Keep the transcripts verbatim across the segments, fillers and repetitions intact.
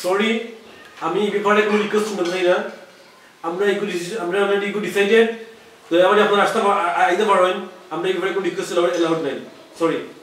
সরি, আমি এই ব্যাপারে কোনো রিকোয়েস্ট শুনতে চাই না। আমরা এগুলো ডিসিশন, আমরা অলরেডি এগুলো ডিসাইডেড। তো এবার আপনারা আসতে পা- আ- আ- আইতে পারেন। আমরা এই ব্যাপারে কোনো রিকোয়েস্ট অ্যালাউড নাই। সরি।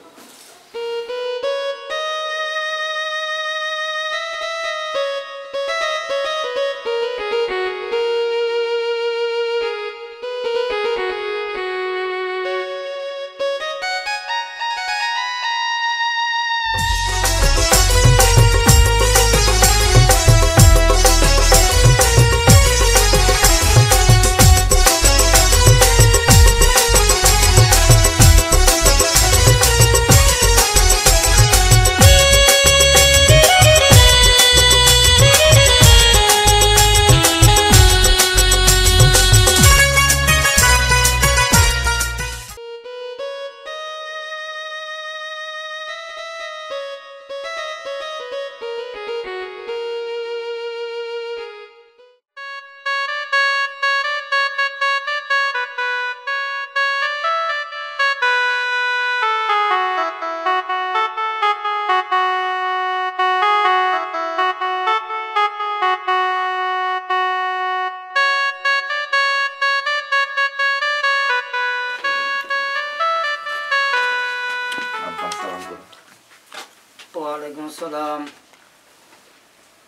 আব্বা, সালাম করো। ওয়ালাইকুম আসসালাম।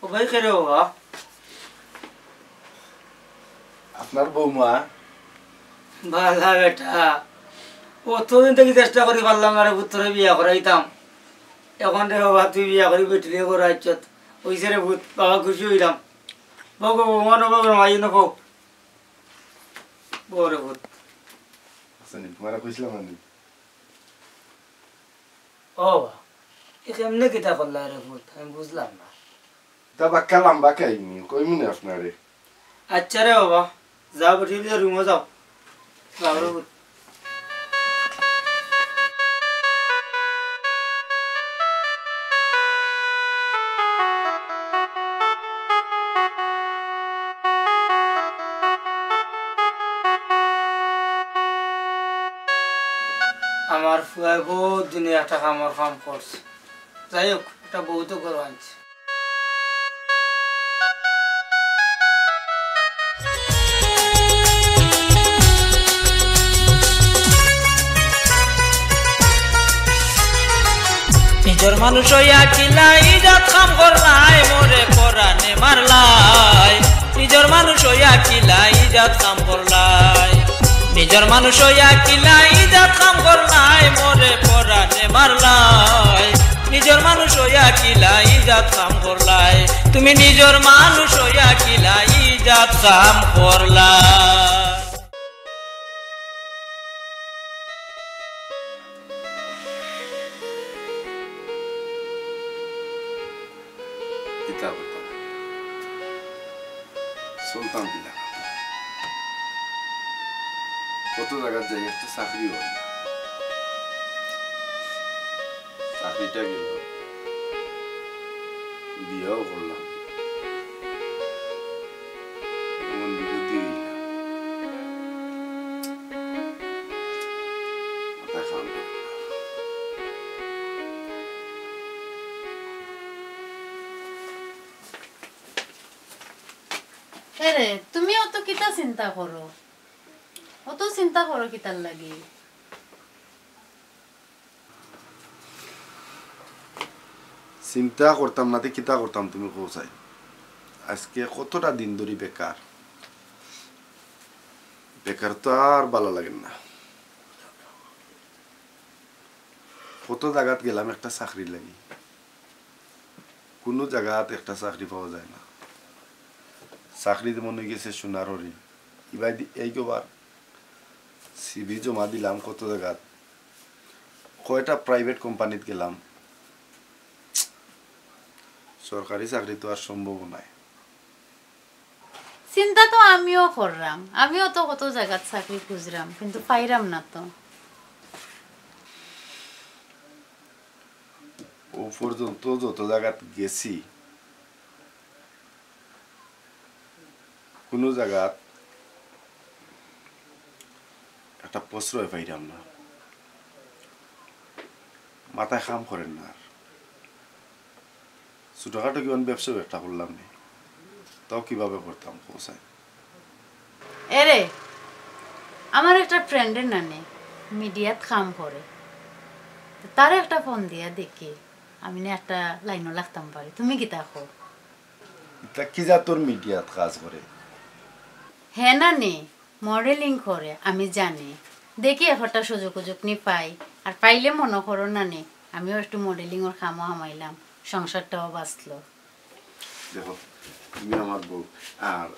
ও ভাই, কে রে বাবা? আপনার বৌমা। বালা বেটা, অতদিন থাকি চেষ্টা করি পারলাম না রে পুত, তোরে বিয়া করাইতাম। এখন রে বাবা, তুই বিয়া করি বেটিরে করাইছত। অইছে রে পুত, বাবা খুশি অইলাম। বউ গো, বৌমা নবো, বৌমা আইও নবো। বউ রে পুত। আচ্ছা, নি, তোমারে কইছিলাম না নি? ও বা, এ কেমনে কিতা করলা রে পুত? আমি বুঝলাম না। তা বাক্কা লম্বা কাহিনী, কইমু নে আপনারে। আচ্ছা রে বাবা, যাও বেটি, লিয়া রুমো যাও। যাও রে পুত। আমার ফুয়ায় বহুত দিনে একটা কামর কাম করছে। যাই হোক, একটা বউ তো ঘরো আনছে। নিজর মানুষ অইয়া কিলা ইজাত কাম করলায়, মোরে পরানে মারলায়। নিজর মানুষ অইয়া কিলা ইজাত কাম করলায়। নিজর মানুষ অইয়া কিলা ইজাত কাম করলায়, মোরে পরানে মারলায়। নিজর মানুষ অইয়া কিলা ইজাত কাম করলায়, তুমি নিজর মানুষ অইয়া কিলা ইজাত কাম করলায়। কিতা করতাম? চলতাম কিলা? কত জাগাত যাই, একটা চাকরি অয় না। চাকরিটা গেল, বিয়াও করলাম, এমন বিপদে অইলাম। মাথা কাম করে না। এরে, তুমি অত কিতা চিন্তা করো? অত চিন্তা করো কিতার লাগি? চিন্তা করতাম না তে কিতা করতাম, তুমি কও চাই। আজকে কতটা দিন ধরি বেকার, বেকার তো আর ভালা লাগের না। কত জাগাত গেলাম একটা চাকরির লাগি, কুনু জাগাত একটা চাকরি পাওয়া যায় না। চাকরি যেমন অইগেছে সোনার হরিণ। ইবাদি-, এইকবার সিভি জমা দিলাম কত জাগাত, কয়টা প্রাইভেট কোম্পানিত গেলাম, সরকারি চাকরি তো আর সম্ভব নায়। চিন্তা তো আমিও কররাম, আমিও তো কত জাগাত চাকরি খুঁজরাম, কিন্তু পাইরাম না তো। অউ পর্যন্ত যত জাগাত গেছি, কুনু জাগাত একটা প্রশ্রয় পাইরাম না, মাথায় কাম করের না আর। ছোটখাটো কিমান ব্যবসা একটা করলাম নি, তাও কিভাবে করতাম, কও চাই। এরে, আমার একটা ফ্রেন্ডের নানি মিডিয়াত কাম করে, তো তারে একটা ফোন দিয়া দেখি, আমি না একটা লাইনও লাগতাম পারি। তুমি কিতা কও? ইতা কি জাতর মিডিয়াত কাজ করে? হে নানি, মডেলিং করে, আমি জানি। দেখি একটা সুযোগ উযোগ নি পাই, আর পাইলে মনো করো নানি, আমিও একটু মডেলিংর কামও হামাইলাম, সংসারটাও বাঁচলো। দেখো, তুমি আমার বউ, আর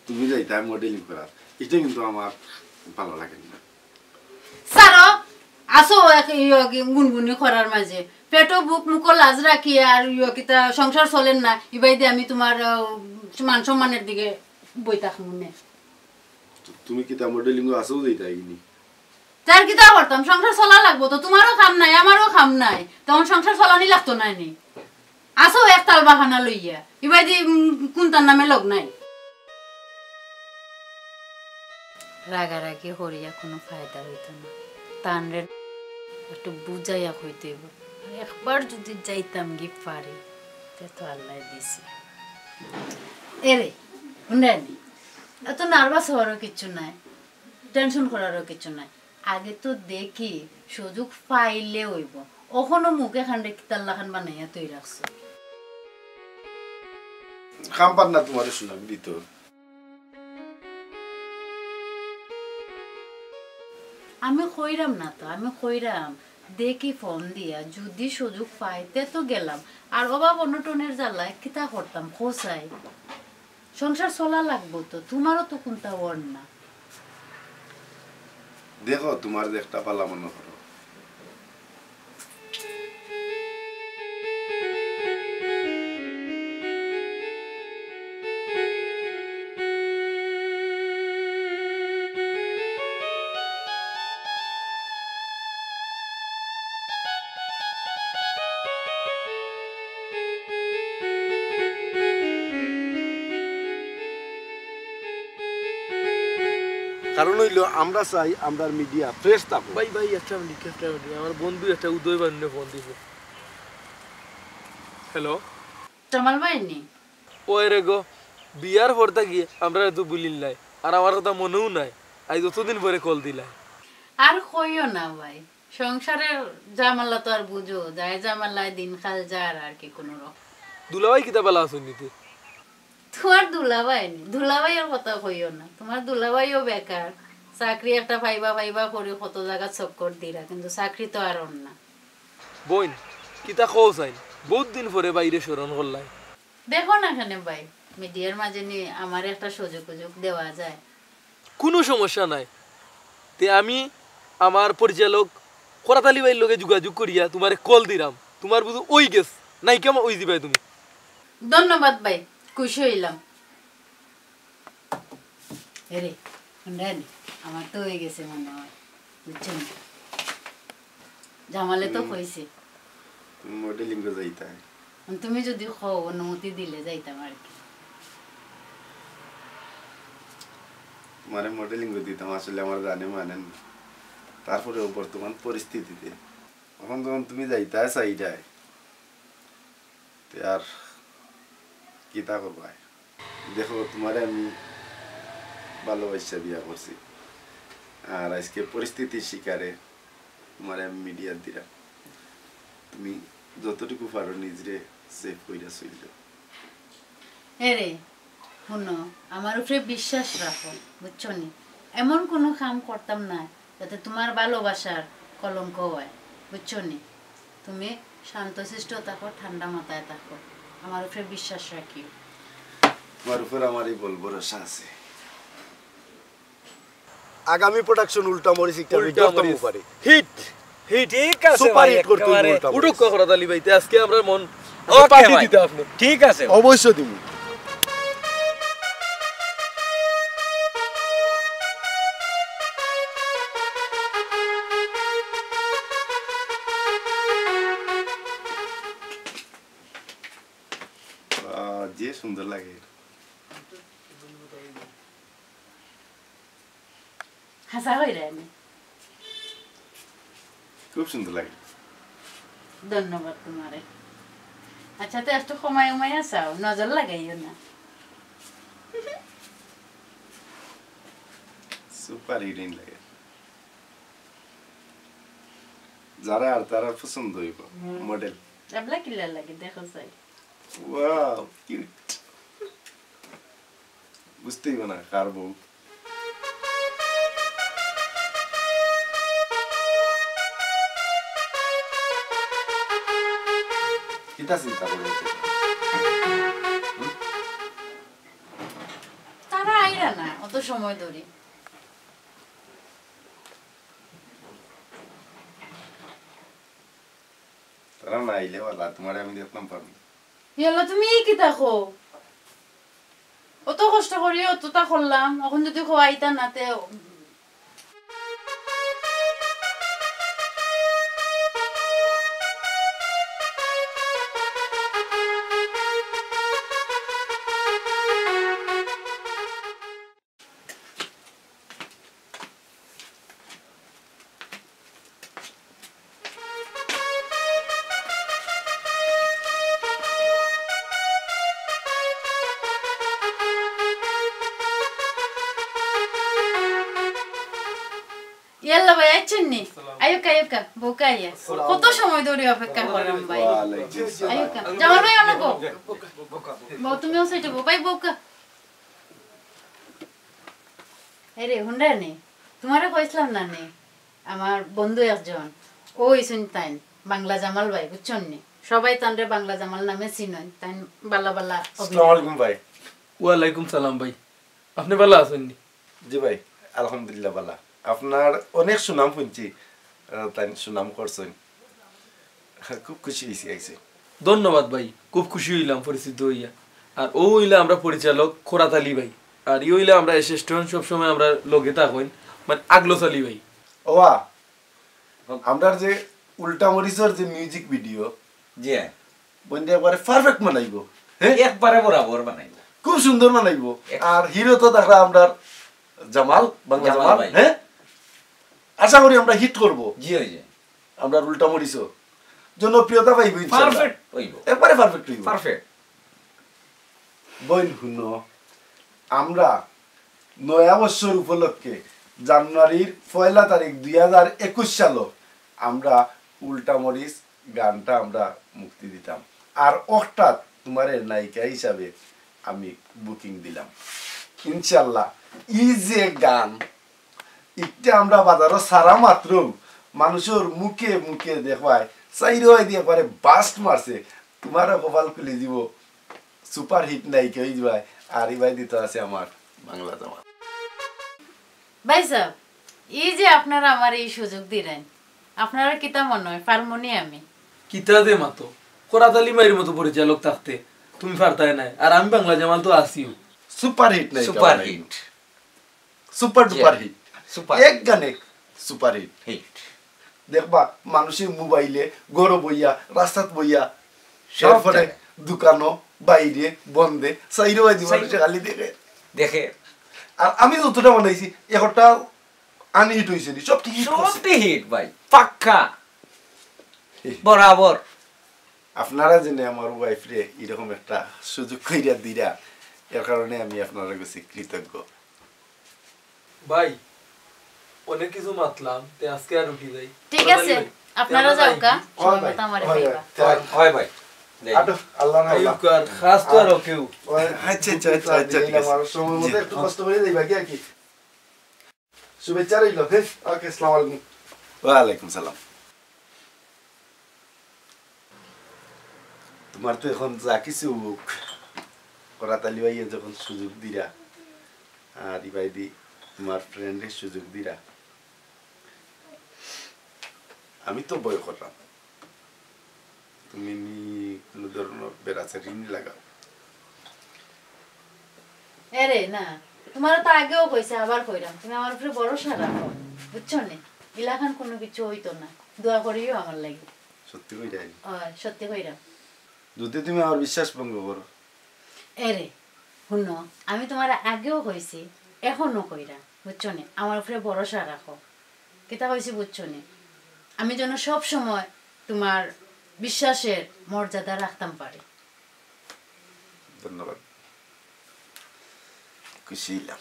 তুমি যাইতায় মডেলিং করার, ইটা কিন্তু আমার ভালা লাগে না। ছাড়ো, আছো এক ইয়ো কি গুনগুনি করার মাঝে, পেটো বুক মুখো লাজ রাখি আর ইয়ো কিতা সংসার চলের না, ইবাইদি আমি তুমার, আহ, মান সম্মানের দিকে বই থাকমু নে। তো তুমি কিতা মডেলিংও আছো যাইতায় নি? তার কিতা করতাম, সংসার চলা লাগবো তো, তুমারও কাম নাই, আমারও কাম নাই, তখন সংসার চলানি লাগতো নায় নি। আছো এক তাল বাহানা লইয়া, ইবাইদি, উম, কুনটার নামে লগ নাই। রাগারাগি করিয়া কুনু ফায়দা অইতো না, তানরে একটু বুঝাইয়া কইতে অইবো। একবার যুদি যাইতাম গি পারি, তে তো আল্লায় দিছে। এরে, হুনরায়নি, এত নার্ভাস অওয়ারও কিচ্ছু নাই, টেনশন করারও কিচ্ছু নাই। আগে তো দেখি সুযোগ পাইলে অইবো। অখনো মুখ এখানরে কিতার লাখান বানাইয়া থই রাখছো। কাম পার না তুমারে সুযোগ দিতো। আমি কইরাম না তো, আমি কইরাম, দেখি ফোন দিয়া, যুদি সুযোগ পাই তে তো গেলাম। আর অভাব অনটনের জ্বালায় কিতা করতাম, কও চাই? সংসার চলা লাগবো তো, তুমারও তো কুনতা অর না। দেখো, তুমার যে একটা পালা মনো করো। কারণ অইলো আমরা চাই আমরার মিডিয়া ফ্রেশ থাকো। ভাই, ভাই, একটা মিনিট, একটা মিনিট। আমার বন্ধু একটা উদয় বান্নে ফোন দিছে। হ্যালো। জামাল ভাই নি? ওই রে গো, বিয়ার পর থাকি আমরারে তো ভুলিলায়, আর আমার কথা মনেও নাই। আইজ অতদিন পরে কল দিলায়। আর কইও না ভাই, সংসারের ঝামেলা তো আর বুঝো, যায় ঝামেলায় দিনকাল যার আর কি কুনু রকম। দুলাভাই কিতা ভালা আছইন নি তে? তুমার দুলাভাই নি, দুলাভাইর কথা কইও না। তুমার দুলাভাইও বেকার, চাকরি একটা পাইবা পাইবা করি কত জাগা চক্কর দিরা, কিন্তু চাকরি তো আর অর না। বইন, কিতা কও চাইন? বউত দিন পরে ভাইরে স্মরণ করলায়। দেখো না কেনে ভাই, মিডিয়ার মাঝে নি আমারে একটা সুযোগ উযোগ দেওয়া যায়। কুনু সমস্যা নাই। তে আমি আমার পরিচালক করাত আলী ভাইর লগে যোগাযোগ করিয়া তুমারে কল দিরাম। তুমার বুঝি অই গেছে, নায়িকা অই যিবায় তুমি। ধন্যবাদ ভাই, খুশি অইলাম। এরে, হুনরায়নি, আমার তো অই গেছে মনে অয়, বুঝছো নি? জামালে তো হুম। কইছে। তুমি মডেলিংও যাইতায়। তুমি যুদি কও, অনুমতি দিলে যাইতাম আর কি। তুমারে মডেলিংও দিতাম, আসলে আমার জানে মানে না। তারপরেও বর্তমান পরিস্থিতিতে অখন যখন তুমি যাইতায় চাইরায়, তে আর কিতা করবায়? দেখো, তুমারে আমি ভালোবাসিয়া বিয়া করছি, আর আইজকে পরিস্থিতির শিকারে তুমারে আমি মিডিয়াত দিরাম। তুমি যতটুকু পারো নিজরে সেভ কইরা চইলো। এরে, হুনো, আমার উপরে বিশ্বাস রাখো, বুঝছো নি? এমন কুনু কাম করতাম না যাতে তুমার ভালোবাসার কলঙ্ক অয়, বুঝছো নি? তুমি শান্তশিষ্ট থাকো, ঠান্ডা মাথায় থাকো, আমার উপরে বিশ্বাস রাখিও। তুমার উপর আমার এই বল ভরসা আছে। আগামী প্রোডাকশন উল্টা মরিচ একটা উল্টা video মরিচ। পারে। Hit, hit. ঠিক আছে সুপার ভাই, হিট করতে হইব একেবারে। উল্টা মরিচ। উঠুক করাত আলী ভাই, তে আইজকে আমরার মন ওকে পার্টি ভাই। দিতে আপনি। ঠিক আছে। অবশ্যই দিমু। আহ, যে সুন্দর লাগে। হাছা কইরায়নি? খুব সুন্দর লাগে। ধন্যবাদ তুমারে। আচ্ছা, তে একটু কমাই উমাইয়া চাও, নজর লাগাইও না। সুপার হিরোইন লাগে। যারা আর তারা পছন্দ হইব। হুম। মডেল। এবলা কিলার লাগে, দেখো চাই। Wow, cute. বুঝতেই না কার বউ। কিতা চিন্তা করো? তারা আইরা না, অত সময় ধরি। তারা না আইলে বালা, তোমারে আমি দেখতাম পারবো। ইয়াল্লা, তুমি ই কিতা কও? অত কষ্ট করি অতটা করলাম, অখন যদি কও আইতা না, তে ইয়াল্লা ভাই, আইছেন নি? আইউক্কা, আইউক্কা, বউক্কা আইয়া। কত সময় ধরি অপেক্ষা করলাম ভাই। ওয়ালাইকুম আসসালাম। আইউক্কা। জামাল ভাই, অনো বও। বও, তুমিও সাইডে বও। ভাই, বউক্কা। এরে, হুনরা নি? তোমারে কইছিলাম না নি? আমার বন্ধু একজন, অউ অইছইন তাইন, বাংলা জামাল ভাই, বুঝছইন নি? সবাই তানরে বাংলা জামাল নামে চিনইন, তাইন বালা বালা অভিনয়। আসসালামু আলাইকুম ভাই। ওয়ালাইকুম সালাম ভাই। আপনে বালা আছইন নি? জি ভাই, আলহামদুলিল্লাহ বালা। আপনার অনেক সুনাম হুনছি, আহ, তাইন সুনাম করছইন। খুব খুশি অইছি আইছি। ধন্যবাদ ভাই, খুব খুশি অইলাম পরিচিত অইয়া। আর অউ অইলা আমরার পরিচালক খোরাত আলী ভাই, আর ই অইলা আমরার assistant, সবসময় আমরার লগে থাকইন, মানে আগলছ আলী ভাই। ওয়া, আমরার যে উল্টা মরিচর যে music video, জি। বইন্দে একবারে perfect বানাইবো। হ্যাঁ? একবারে বরাবর বানাইবো। খুব সুন্দর বানাইবো। এক- আর হিরো তো দেখরা আমরার জামাল, বাংলা জামাল জামাল, ভাই। হ্যাঁ? আশা করি আমরা hit করবো। জি, অই যে। আমরার উল্টা মরিচও জনপ্রিয়তা পাইবো ইনশাআল্লাহ। Perfect অইবো। একবারে perfect অইবো। Perfect। বইন হুনো, আমরা নয়া বছর উপলক্ষে জানুয়ারির পয়লা তারিখ দুই হাজার একুশ সালো আমরা উল্টা মরিচ গানটা আমরা মুক্তি দিতাম। আর অখটাত তোমারে নায়িকা হিসাবে আমি booking দিলাম। ইনশাআল্লাহ, ই যে গান, ইটা আমরা বাজারো ছাড়া মাত্র মানুষর মুখে মুখে দেখবায়, চাইরোবায়দি একবারে burst মারছে। তোমারও কপাল খুলি দিবো, superhit নায়িকা অইযিবায়। আর ইবায়দি তো আছে আমার বাংলা জামাল। ভাইসাব, ই যে আপনারা আমারে ই সুযোগ দিরাইন, আপনারার কিতা মনো অয়, পারমুনি আমি? কিতা যে মাতো, খোরাত আলী ভাইর মতো পরিচালক থাকতে তুমি পারতায় নায়, আর আমি বাংলা জামাল তো আছিউ। Superhit নায়িকা বানাইমু। Superhit। Super duper hit। Super। এক গানে superhit। Hit। দেখবা, মানুষে মোবাইলে, ঘরো বইয়া, রাস্তাত বইয়া, সব এরপরে জায়গায়। দোকানো, বাইরে, বন্দে, চাইরোবায়দি চাইরো- মানুষে খালি দেখে। দেখে। আর আমি যতটা বানাইছি, একটা unhit অইছে নি, সবটি hit করছে। সবটি hit ভাই, পাক্কা। এই। বরাবর। আপনারা যেনে আমার wife রে এরকম একটা সুযোগ কইরা দিরা, এর কারণে আমি আপনারার কাছে কৃতজ্ঞ। ভাই, অনেক কিছু মাতলাম, তে আজকে আর উঠি যাই। ঠিক আছে, ভাই, আপনারা আমরা যাওকা, যাই। সময় মতো আমারে পাইবা। হয়, হয় ভাই। যাই। আটো, আল্লাহ না আল্লাহ। আইউক্কা, খাস তো আর ওকেউ। আচ্ছা, আচ্ছা, আচ্ছা, আচ্ছা, ঠিক আছে। আমার সময় মতো জি। একটু কষ্ট করে যাইবা কি আর কি? শুভেচ্ছা রইল। হ্যাঁ, ওকে, আসসালামু আলাইকুম। ওয়ালাইকুম সালাম। তোমার তো এখন যা কিছু হোক, খোরাত আলী ভাইয়ে যখন সুযোগ দিরা, আর ইবায়দি তোমার friend এ সুযোগ দিরা, আমি তো ভয় করলাম তুমি নি কোনো ধরনের বেড়াচারি নি লাগাও। এরে না, তোমারে তো আগেও কইছি, আবার কইরাম, তুমি আমার উপরে ভরসা রাখো, বুঝছো নি? ইলাখান কোনো কিছু অইতো না, দোয়া করিও আমার লাগি। সত্যি কইরায়? অয়, সত্যি কইরাম। যদি তুমি আমার বিশ্বাস ভঙ্গ করো। এরে, হুনো, আমি তোমারে আগেও কইছি, এখনো কইরাম, বুঝছো নি? আমার উপরে ভরসা রাখো। কিতা কইছি বুঝছো নি? আমি যেন সব সময় তোমার বিশ্বাসের মর্যাদা রাখতাম পারি। ধন্যবাদ। খুশি হইলাম।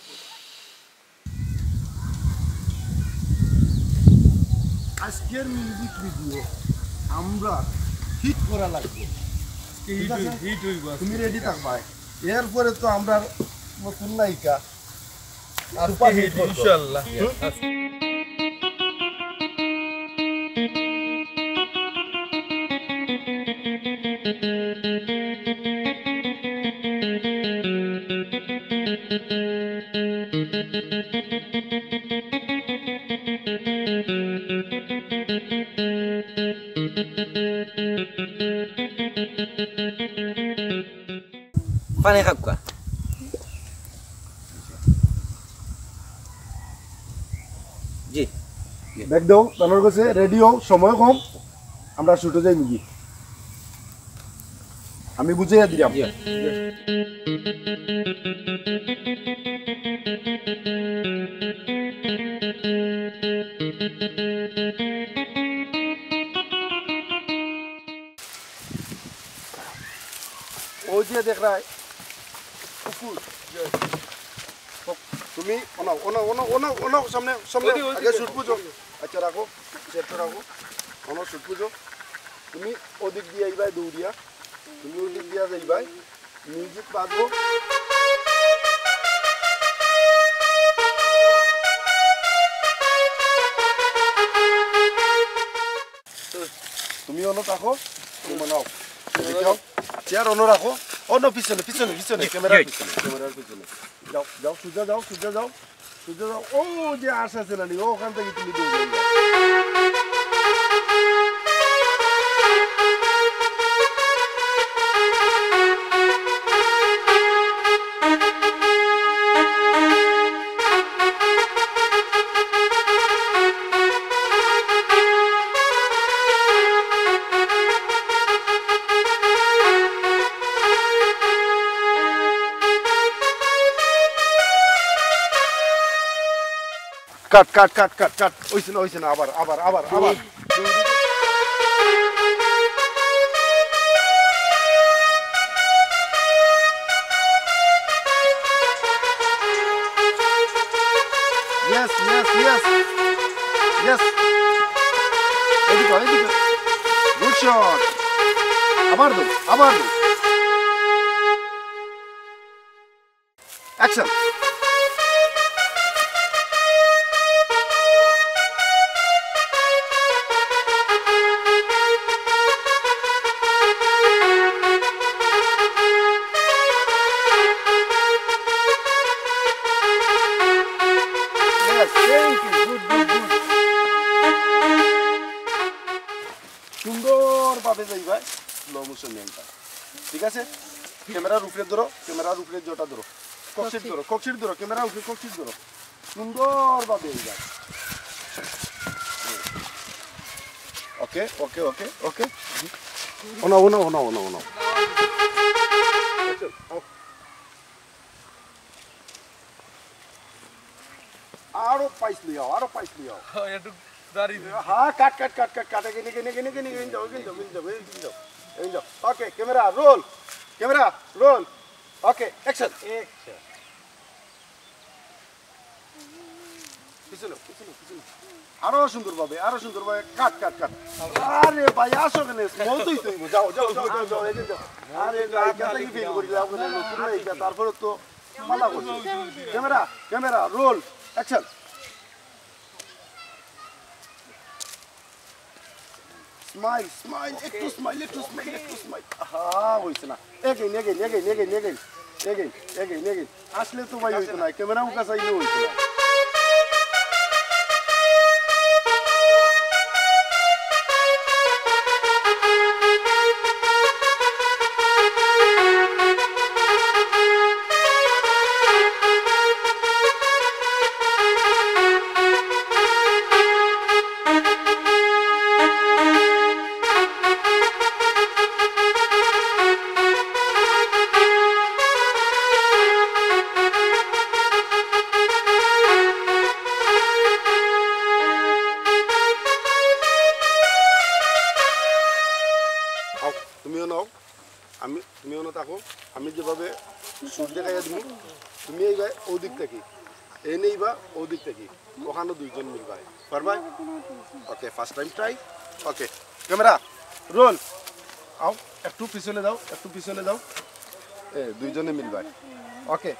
আজকের মিউজিক ভিডিও আমরা হিট করা লাগবে। আজকে ঠিক হিট আছে? হই-, হিট হইব আজকে। তুমি রেডি থাকবা। এরপরে তো আমরা নতুন নায়িকা আজকে হিট, ইনশাআল্লাহ। হুম? আজকে পানি খাউক্কা। জি। ব্যাগ দাও, তানোর কাছে রেডি হও, সময় কম, আমরা শুটে যাইমুগি। আমি বুঝাইয়া দিলাম। জি। ওই যে দেখরায়, কুকুর। তুমি অনাও, অনাও, অনাও, অনাও, অনাও, সামনে, সামনে। ওই যে, ওই যে আগে দেখো। শুট বুঝো। আচ্ছা, রাখো, চেয়ারটা রাখো। অনাও শুট বুঝো। তুমি ওদিক দিয়া আইবায় দৌড়িয়া, তুমি ওদিক দিয়া যাইবায়। মিউজিক বাজবো। তুমি অনো থাকো, তুমি নাও। এদিকে আও। চেয়ার অনো রাখো। অনো পিছনে, পিছনে, পিছনে, ক্যামেরার পিছনে, ক্যামেরার পিছনে। যাও, যাও, সোজা যাও, সোজা যাও, সোজা যাও। ও যে আশ আছে না নি, ওখান থেকে তুমি দৌড়ে যাও। কাট, কাট, কাট, কাট, কাট। অইছে না, অইছে না, আবার, আবার, আবার, আবার। Yes, yes, yes. Yes. এদিকে, এদিকে। Good shot. আবার দাও, আবার দাও। Action. Yes, thank you. Good, good, good. সুন্দরভাবে যাইবা slow motion নিয়া। ঠিক আছে? ক্যামেরার উপরে ধরো, ক্যামেরার উপরে জটা ধরো। ককশিট ধরো, ককশিট ধরো, ক্যামেরার উপরে ককশিট ধরো। সুন্দরভাবে এই যাও। ওকে, ওকে, ওকে, ওকে। অনাও, অনাও, অনাও, অনাও, অনাও। আরো পাইস লইয়াও, আরো পাইস লইয়াও। একটু দাঁড়িয়ে দিন। হ্যাঁ, কাট, কাট, কাট, কাট, কাট। Again, again, again, again, again, যাও, again যাও, again যাও, again যাও, again যাও। Okay, camera, roll. Camera, roll. Okay, action. Action. পিছনে, পিছনে, পিছনে। আরো সুন্দরভাবে, আরো সুন্দরভাবে। কাট, কাট, কাট। আরে ভাই, আসো কেনে? স্মল তুই তুই। যাও, যাও, যাও, যাও, যাও, এই যে যাও। আরে ভাই, কাটা কি ফিল করি? যাও কেনে? নতুন না এটা, তারপরে তো মানা করছি। Camera, camera, roll, action. Smile, smile, একটু স্মাইল, একটু স্মাইল, একটু স্মাইল। আহা, হইছে না। Again, again, again, again, again, again, again, again. আসলে তো ভাই হইতো না, ক্যামেরা মুখা চাইলে হইতো না। সুর দেখাইয়া দিমু। তুমি এইবা ওদিক থাকি, এনে এইবা ওদিক থাকি, ওখানো দুইজন মিলবায়। পারবায়? ওকে, ফার্স্ট টাইম ট্রাই। ওকে, ক্যামেরা, রোল। আও, একটু পিছনে যাও, একটু পিছনে যাও। এ, দুইজনে মিলবায়। ওকে।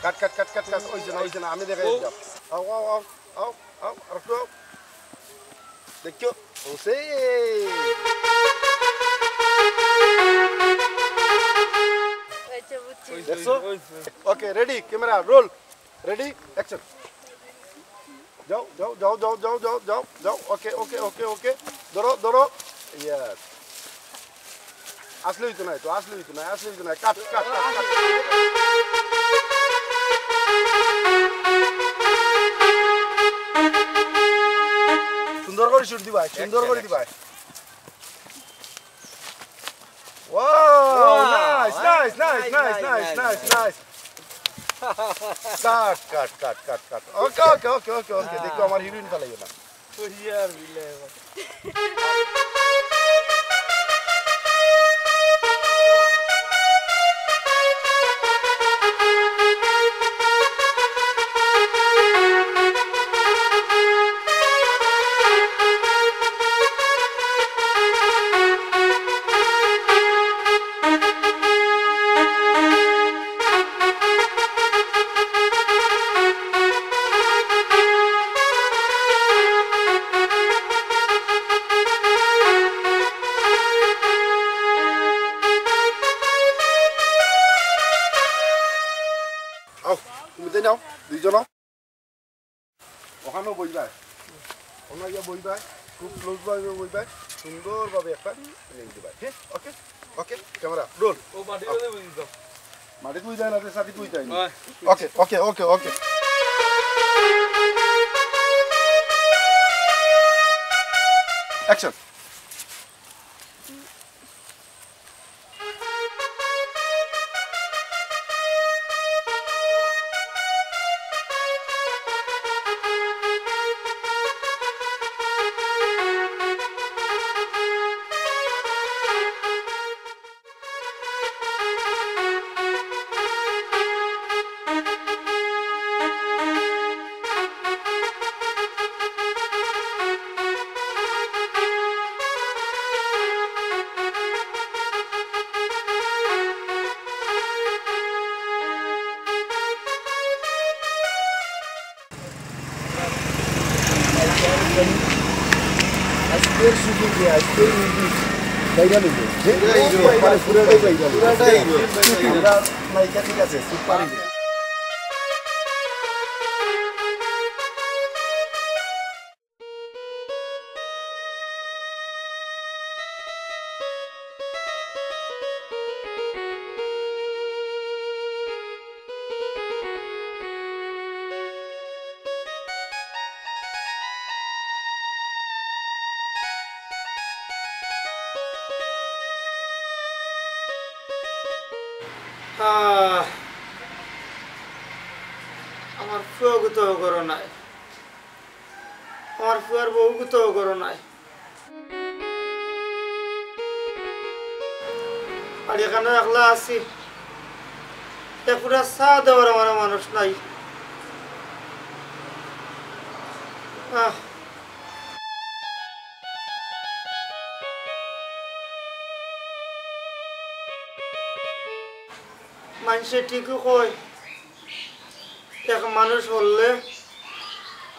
কাট, কাট, কাট, কাট, কাট। ওই যে না, ওই যে না, আমি দেখাই দিলাম। আও, আও, আও, আও, আও, আর একটু আও। দেখো, ও সেই। আচ্ছা, বুঝছি। দেখছো? Okay, ready, camera, roll. Ready, action. যাও, যাও, যাও। ওকে, ওকে, ওকে, ওকে। ধরো, ধরো। ইয়েস। আসলে হইতো না, তো আসলে হইতো না, আসলে হইতো না। কাট, কাট, কাট, কাট। সুন্দর করে শুট দিবা, সুন্দর করে দিবা। Wow, wow, nice, nice, nice, nice, nice, nice, nice, nice, nice. কাট, কাট, কাট, কাট, কাট। ওকে, ওকে, ওকে, ওকে, ওকে। দেখো, আমার হিরোইন ফালাইও না। ওই আর বিলাই। আও, তুমি যাই নাও, দুইজন আও। ওখানেও বইবায়, ওখানে গিয়া বইবায়, খুব ক্লোজ ভাবে বইবায়, সুন্দরভাবে একটা ফিলিং দিবায়। হ্যাঁ, ওকে, ওকে, ক্যামেরা রোল। ও মাটি করে বই দিতাম। মাটি তুই যায় না, সাথে তুই যায় না। ওকে, ওকে, ওকে, ওকে। অ্যাকশন। আজকের শুটিং যে, আজকের মুভি ভাইরাল হইব। যে, মানে, পুরোটাই ভাইরাল। পুরোটাই ভাইরাল। আমরা নায়িকা ঠিক আছে, সুপার হিট। আহ, আমার ফুয়াগু তো ঘরো নাই, আমার ফুয়ার বউগু তো ঘরো নাই। আর এখানে একলা আছি, এক ফুটা চা দেওয়ার আমার মানুষ নাই। আহ। মানষে ঠিকউ কয়, এক মানুষ হরলে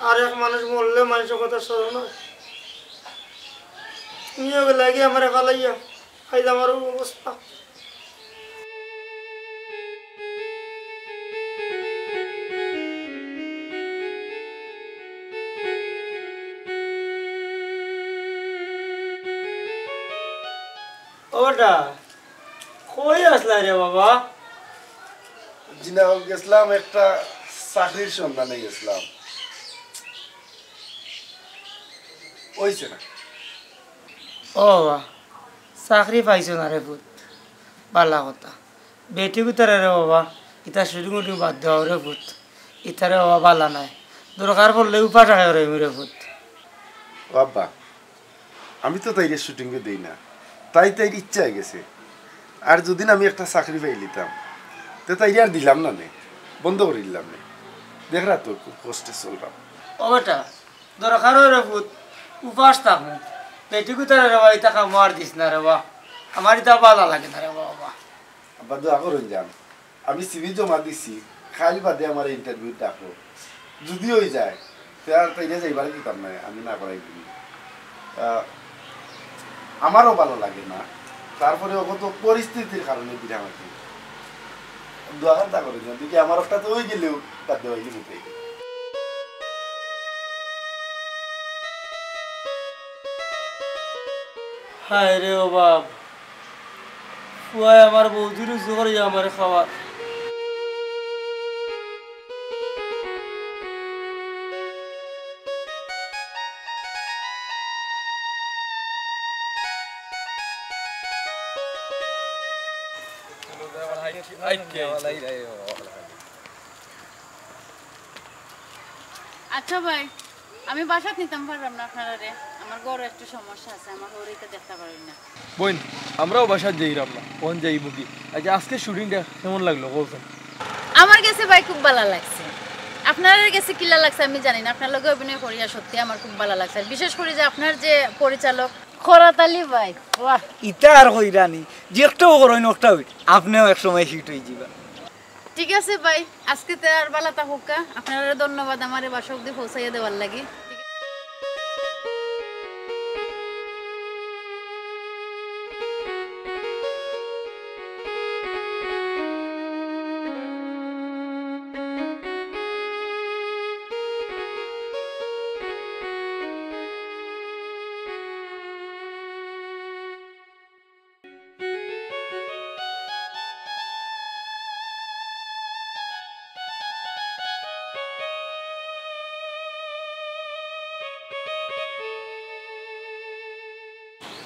আর এক মানুষ মরলে মানষর কথা স্মরণ অয়। তুমিও গেলাগি আমারে ফালাইয়া, আইজ আমার অউ অবস্থা। ও বেটা, কই আছলায় রে বাবা? জি না, গেছলাম একটা চাকরির সন্ধানে গেছলাম, অইছে না। ও বাবা, চাকরি পাইছো না রে পুত, বালা কথা। বেটি গুতারে রে বাবা, ইতা শুটিং উটিং বাদ দেও রে পুত। ইতারে বাবা বালা নায়। দরকার পড়লে উপাস আয় রইমু রে পুত। ও আব্বা, আমি তো তাইরে শুটিংয়ে দেই না, তাই তাইর ইচ্ছা অই গেছে। আর যুদি আমি একটা চাকরি পাইলিতাম, তে তাইরে আর দিলাম না নে, বন্ধ করি দিলাম নে। দেখরা তো খুব কষ্টে চলরাম। ও বেটা, দরকার অয় রে পুত, উপাস থাকমু, বেটিগুতারে রে বা, ইতা কামো আর দিস না রে বা, আমার ইতা বালা লাগে না রে বাবা। আব্বা, দোয়া করইন যান। আমি সিভি জমা দিছি, কাইল বাদে আমারে ইন্টারভিউ ডাকো। যুদি অই যায়, তে আর তাইরে যাইবার দিতাম নায়, আমি না করাই দিমু। আহ, আমারও বালা লাগে না, তারপরে অগত পরিস্থিতির কারণে বিরাম আর কি। দোয়া করইন যান, দেখি আমার একটা তো অই গেলেও বাদ দেওয়াই দিমু তাইরে। হায় রে ও বাপ, পুয়ায় আমার বৌদির উজু করিয়া আমারে খাওয়ার। আচ্ছা ভাই, আমি বাসাত নিতাম পাররাম না আপনারারে। আমার ঘরো একটু সমস্যা আছে, আমার হউরে ইতা দেখতা পারইন না। বইন, আমরাও বাসাত যাইরাম না, অখন যাইমু কি? আচ্ছা, আজকে শুটিংটা কেমন লাগলো, কও চাইন? আমার গেছে ভাই খুব বালা লাগছে। আপনারার গেছে কিলা লাগছে আমি জানি না, আপনার লগে অভিনয় করিয়া সত্যি আমার খুব বালা লাগছে। আর বিশেষ করি যে আপনার যে পরিচালক খরাত আলী ভাই, ওয়াহ। ইতা আর কইরানি, যে একটাও করইন, ওটাও আপনেও এক সময় হিট অই যিবা। ঠিক আছে ভাই, আজকে তে আর বালা থাকউক্কা। আপনারারে ধন্যবাদ আমারে বাসা অবধি পৌঁছাইয়া দেওয়ার লাগি।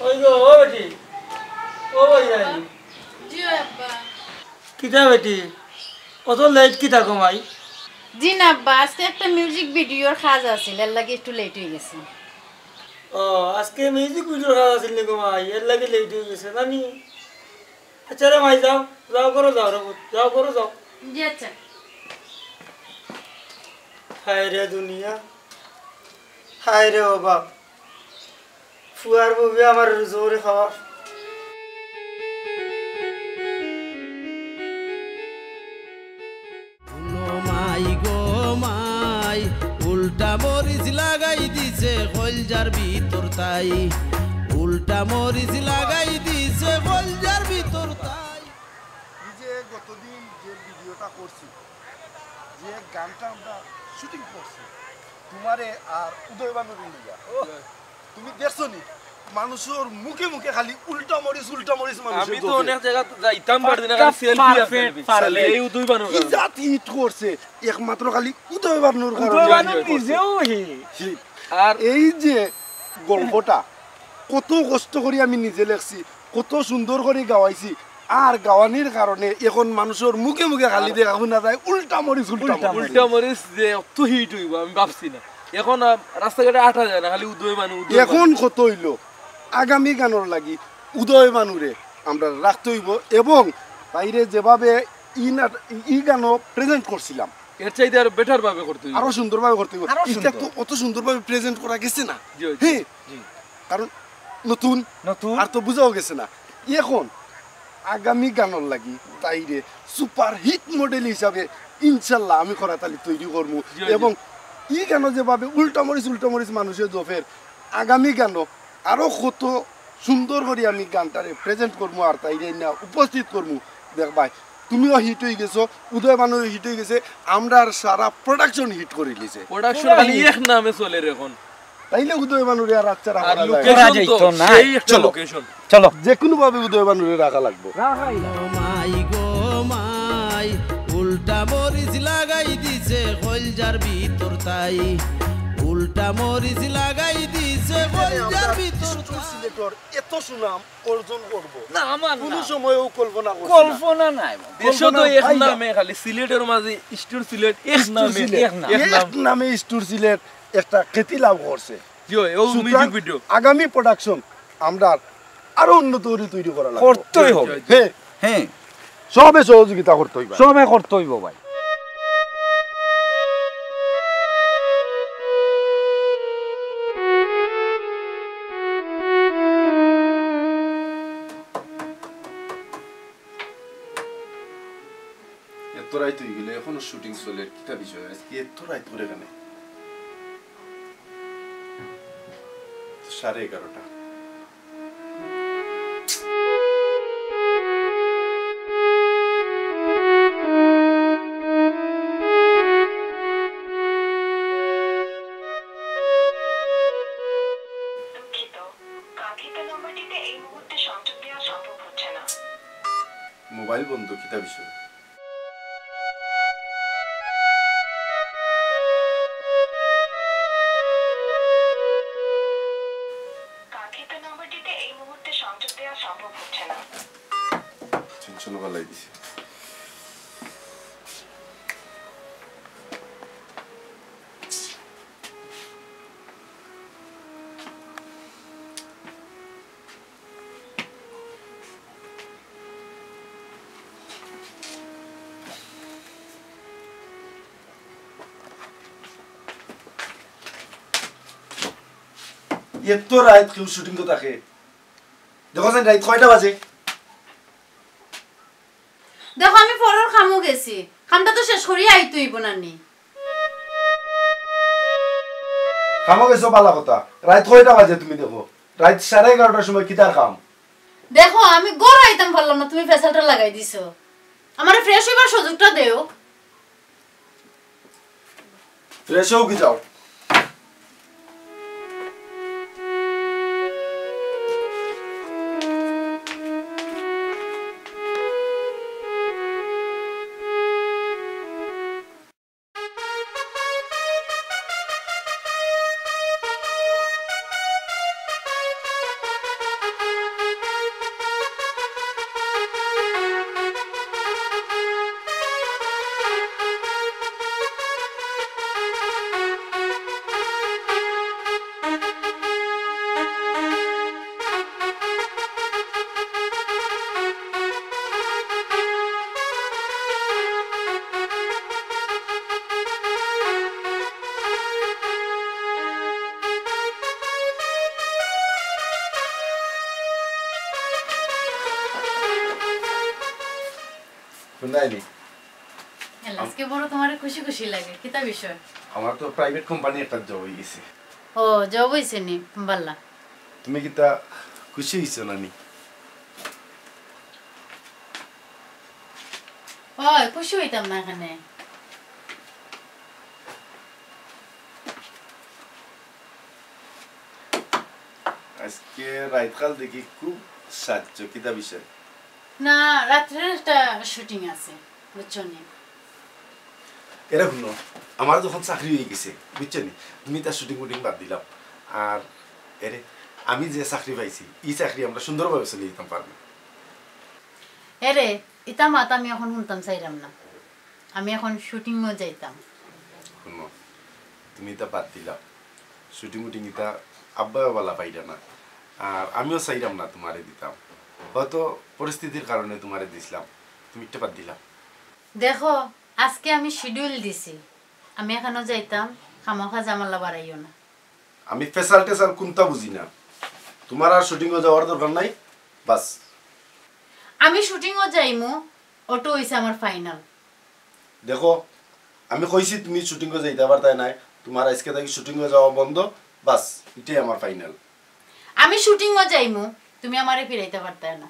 ওই গো, ও বেটি, ও ভাই রে। জি আব্বা। কিতা বেটি, অত লেট কিতা গো মাই? জি না আব্বা, আজকে একটা মিউজিক ভিডিওর কাজ আছিল, এর লাগি একটু লেট অই গেছে। ও, আজকে মিউজিক ভিডিওর কাজ আছিল নি গো মাই, এর লাগি লেট অই গেছে, জানি। আচ্ছা রে মাই, যাও, যাও ঘরো যাও রে পুত, যাও ঘরো যাও। জি আচ্ছা। হায় রে দুনিয়া, হায় রে ও বাপ, ফুয়ার বউয়ে আমার জোরে খাওয়া। হুনো মাই গো মাই, উল্টা মরিচ লাগাই দিছে কইলজার ভিতর তাই, উল্টা মরিচ লাগাই দিছে কইলজার ভিতর তাই। এই যে গতদিন যে ভিডিওটা করছি, যে গানটা আমরা শুটিং করছি, তোমারে আর উদয় বানুরে লইয়া, তুমি দেখছো নি? মানুষর মুখে মুখে খালি উল্টা মরিচ, উল্টা মরিচ মানুষে আমি তো জোরে। অনেক জায়গা যাইতাম পারছি না, খালি পারফেক্ট, সেলফি আর পারফেক্ট, সেলফি। পারফেক্ট। এই উদয় বানুর কি কারণে। জাত হিট করছে, একমাত্র খালি উদয় বানুর উদয় কারণে। বানু নিজেও হিট। হিট। আর এই যে গল্পটা কত কষ্ট করি আমি নিজে লেখছি, কত সুন্দর করি গাওয়াইছি, আর গাওয়ানির কারণে এখন মানুষর মুখে মুখে খালি আর দেখা হুনা যায় উল্টা মরিচ, উল্টা উল্টা মরিচ। উল্টা মরিচ যে অত হিট অইবো আমি ভাবছি না। এখন, আহ, রাস্তাঘাটে আটা যায় না, খালি উদয় বানু, উদয় বানু। এখন কত অইলো, আগামী গানর লাগি উদয় বানুরে আমরা রাখতে অইবো, এবং তাইরে যেভাবে ই নাট-, ই গানও প্রেজেন্ট করছিলাম, এর চাইতে আরো বেটার ভাবে করতে অইবো। আরো সুন্দরভাবে করতে অইবো। আরো ইটা সুন্দর। তো অত সুন্দরভাবে প্রেজেন্ট করা গেছে না। জি, জি, হ্যাঁ। জি। কারণ নতুন, নতুন। আর তো বুঝাও গেছে না। এখন আগামী গানর লাগি তাইরে সুপার হিট মডেল হিসাবে ইনশাল্লাহ আমি খরাত আলী তৈরি করমু। জি, জি। এবং ই গানও যেভাবে উল্টা মরিচ, উল্টা মরিচ মানুষে জফের, আগামী গানও আরো কত সুন্দর করি আমি গানটারে প্রেজেন্ট করমু আর তাইরে না উপস্থিত করমু। দেখবায়, তুমিও হিট অই গেছো, উদয় বানুও হিট অই গেছে, আমরার সারা প্রোডাকশন হিট করি লিছে। প্রোডাকশন খালি এক নামে চলের এখন। তাইলে উদয় বানুরে আর আচ্ছা রাখা যায় না। করা যাইতো না। সেই একটা চলো। লোকেশন। চলো। যে কোনো ভাবে উদয় বানুরে রাখা লাগবো। ও মাই গো মাই, উল্টা মরিচ লাগাই দিছে কইলজার ভিতর তাই, উল্টা মরিচ লাগাই দিছে কইলজার ভিতর তাই। সিলেটর এত সুনাম অর্জন করব। না, আমার কোনো না। সময়ও কল্পনা করছি না। কল্পনা নাই, বাবা। দেশো তো কল্পনা এক নাই। নামে খালি সিলেটর মাঝে স্টুর সিলেট, এক স্টুর নামে, সিলেট। এক নাম। এক নামে স্টুর সিলেট একটা খ্যাতি লাভ করছে। জি, ও সুতরাং music video। আগামী production আমরা আরো উন্নত করে তৈরি করা লাগবে। করতেই হবে। হ্যাঁ। হ্যাঁ। সবে সহযোগিতা করতে হইবে। সবে করতে হইব ভাই। এত রাইত হয়ে গেল, এখনো শুটিং চলে, কিতা বিষয়? আজকে এত রাইত করে কেনে? সাড়ে এগারোটা। দুঃখিত, কাঙ্ক্ষিত নম্বরটিতে এই মুহূর্তে সংযোগ দেওয়া সম্ভব হচ্ছে না। মোবাইল বন্ধ, কিতা বিষয়? কাঙ্ক্ষিত নম্বরটিতে এই মুহূর্তে সংযোগ দেওয়া সম্ভব হচ্ছে না। টেনশন বাড়াই দিছে। এত রাইত কেউ শুটিং তো থাকে? দেখো যেন রাইত কয়টা বাজে? দেখো, আমি পরর কামো গেছি, কামটা তো শেষ করিয়া আইতে অইবো না নি? কামো গেছো, বালা কথা। রাইত কয়টা বাজে তুমি দেখো? রাইত সাড়ে এগারোটার সময় কিতার কাম? দেখো, আমি ঘর আইতাম পারলাম না, তুমি ফেসালটা লাগাই দিছো। আমারে ফ্রেশ হইবার সুযোগটা দেও। ফ্রেশ হও কি যাও। হুনাইনি। হ্যাঁ, আম- আজকে বড় তোমার খুশি খুশি লাগে, কিতা বিষয়? আমার তো প্রাইভেট কোম্পানি একটা জব হয়ে গেছে। ও, জব হইছে নি? বাল্লা। তুমি কিতা খুশি হইছো না নি? ওই, খুশি হইতাম না এখানে। আজকে রাইতকাল দেখি খুব সাজছো, কিতা বিষয়? না, রাত্রের একটা শুটিং আছে, বুঝছো নি? এরে হুনো, আমার যখন চাকরি হয়ে গেছে, বুঝছো নি, তুমি তার শুটিং উটিং বাদ দিলাও। আর এরে, আমি যে চাকরি পাইছি, এই চাকরি আমরা সুন্দরভাবে চলে যেতাম পারবো। এরে, ইতা মাত আমি এখন শুনতাম চাইরাম না। আমি এখন শুটিংও যাইতাম। হুনো, তুমি ইতা বাদ দিলাও। শুটিং উটিং ইতা আব্বায়ও বালা পাইরা না। আর আমিও চাইরাম না তোমারে দিতাম। হয়তো পরিস্থিতির কারণে তোমারে দিছিলাম। তুমি ইটা বাদ দিলাও। দেখো, আজকে আমি শিডিউল দিছি। আমি এখানো যাইতাম, খামোখা ঝামেলা বাড়াইও না। আমি ফেসাল টেসাল কুন্তা বুঝি না। তোমার আর শুটিংও যাওয়ার দরকার নাই, বাস। আমি শুটিংও যাইমু, ওটা হইছে আমার ফাইনাল। দেখো, আমি কইছি তুমি শুটিংও যাইতা পারতায় নায়, তোমার আজকে থাকি শুটিংও যাওয়া বন্ধ, বাস, ইটাই আমার ফাইনাল। আমি শুটিংও যাইমু, তুমি আমারে ফিরাইতা পারতায় না।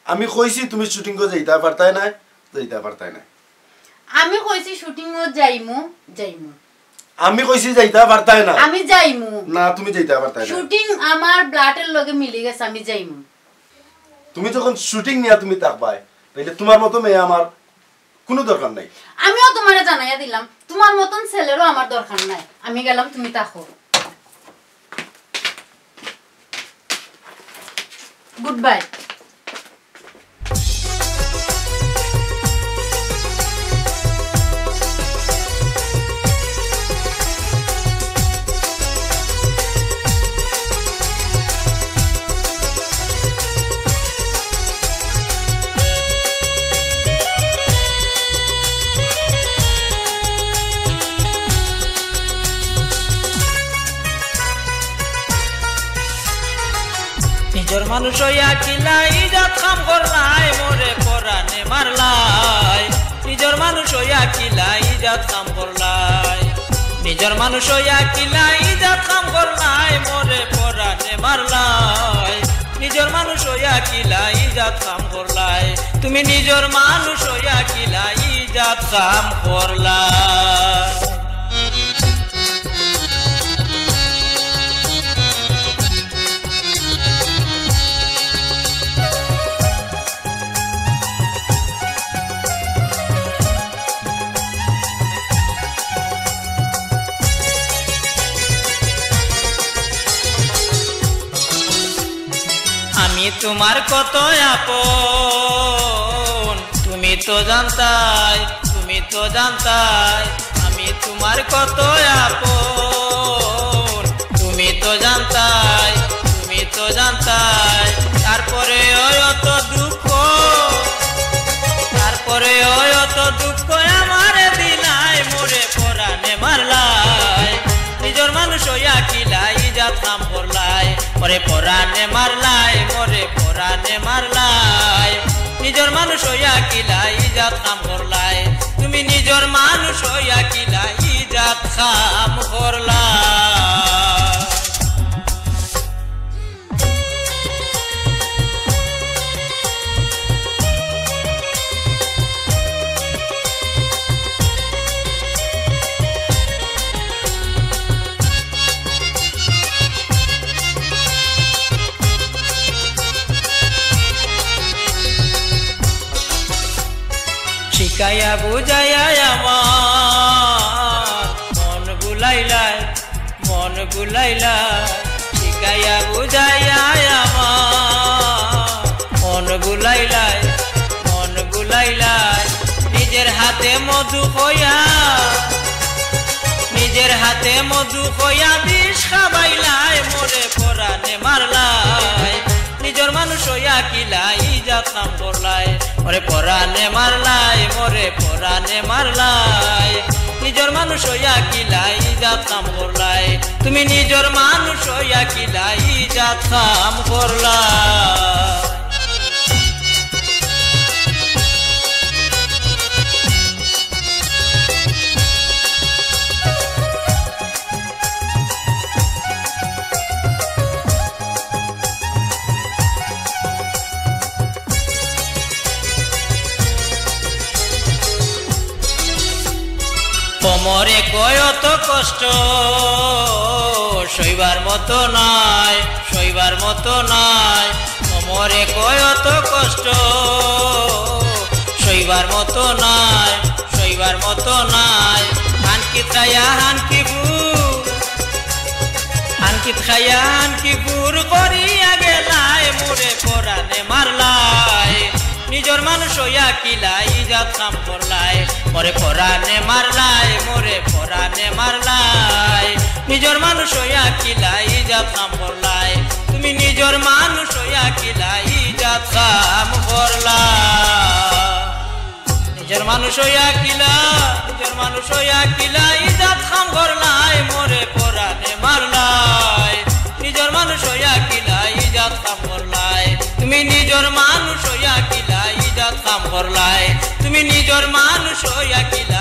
আমি কইছি তুমি শুটিংও যাইতা পারতায় নায়, যাইতা পারতায় নায়। আমি কইছি শুটিংও যাইমু, যাইমু। আমি কইছি যাইতা পারতায় না। আমি যাইমু। না, তুমি যাইতা পারতায় না। শুটিং আমার ব্লাডের লগে মিলি গেছে, আমি যাইমু। তুমি যখন শুটিং নিয়া তুমি থাকবায়, তাইলে তোমার মতো মেয়ে আমার কোনো দরকার নাই। আমিও তোমারে জানাইয়া দিলাম, তোমার মতন ছেলেরও আমার দরকার নাই। আমি গেলাম, তুমি থাকো। Good bye. নিজর মানুষ অইয়া কিলা ইজাত কাম করলায়, মোরে পরানে মারলায়। নিজর মানুষ অইয়া কিলা ইজাত কাম করলায়। নিজর মানুষ অইয়া কিলা ইজাত কাম করলায়, মোরে পরানে মারলায়। নিজর মানুষ অইয়া কিলা ইজাত কাম করলায়। তুমি নিজর মানুষ অইয়া কিলা ইজাত কাম করলায়। আমি তুমার কত আপন, তুমি তো জানতায়, তুমি তো জানতায়। আমি তুমার কত আপন, তুমি তো জানতায়, তুমি তো জানতায়। তারপরে অত দুঃখ, তারপরে অত দুঃখ আমারে দিলায়, মোরে পরানে মারলায়। নিজর মানুষ অইয়া কিলা ইজাত কাম করলায়, মোরে পরানে মারলায়, মোরে পরানে মারলায়। নিজর মানুষ অইয়া কিলা ইজাত কাম করলায়। তুমি নিজর মানুষ অইয়া কিলা ইজাত কাম করলায়। শিখাইয়া বুঝাইয়া আমার মন ভুলাইলায়, মন ভুলাইলায়। শিখাইয়া বুঝাইয়া আমার মন ভুলাইলায়, মন ভুলাইলায়। নিজর হাতে মধু খইয়া, নিজর হাতে মধু খইয়া বিষ খাবাইলায়, মোরে পরানে মারলায়। নিজর মানুষ অইয়া কিলা ইজাত কাম করলায়, মোরে পরানে মারলায়, মোরে পরানে মারলায়। নিজর মানুষ অইয়া কিলা ইজাত কাম করলায়। তুমি নিজর মানুষ অইয়া কিলা ইজাত কাম করলায়। কমরে কয় অত কষ্ট, সইবার মতো নায়, সইবার মতো নায়। কমরে কয় অত কষ্ট, সইবার মতো নায়, সইবার মতো নায়। হানকি খাইয়া হানকি ফুর, হানকিত খাইয়া হানকি ফুর করিয়া গেলায়, মোরে পরানে মারলায়। নিজর মানুষ অইয়া কিলা ইজাত কাম করলায়, মোরে পরানে মারলায়, মোরে পরানে মারলায়। নিজর মানুষ অইয়া কিলা ইজাত কাম করলায়। তুমি নিজর মানুষ অইয়া কিলা ইজাত কাম করলায়। নিজর মানুষ অইয়া কিলা, নিজর মানুষ অইয়া কিলা ইজাত কাম করলায়, মোরে পরানে মারলায়। নিজর মানুষ অইয়া কিলা ইজাত কাম করলায়। তুমি নিজর মানুষ অইয়া কিলা ইজাত কাম করলায়। তুমি নিজর মানুষ অইয়া কিলা